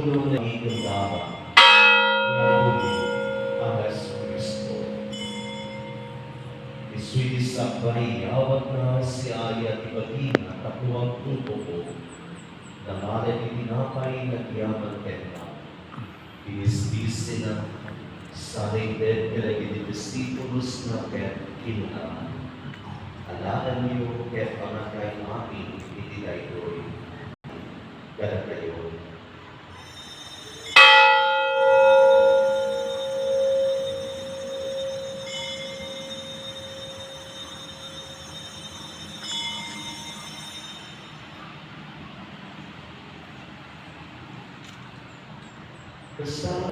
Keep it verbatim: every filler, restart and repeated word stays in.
Tulong na ikendaban ya Apoy a Jesu-Cristo. Isuy sakbay ya awat na siya ya ibagi na tapewan to too, nangalay tinapay na kiaman ed Pinispisina, saray inter iray disipulos na pian kinuna, "Alaen yo et angakay amin iti daytoy." Kadakayo. Kasama,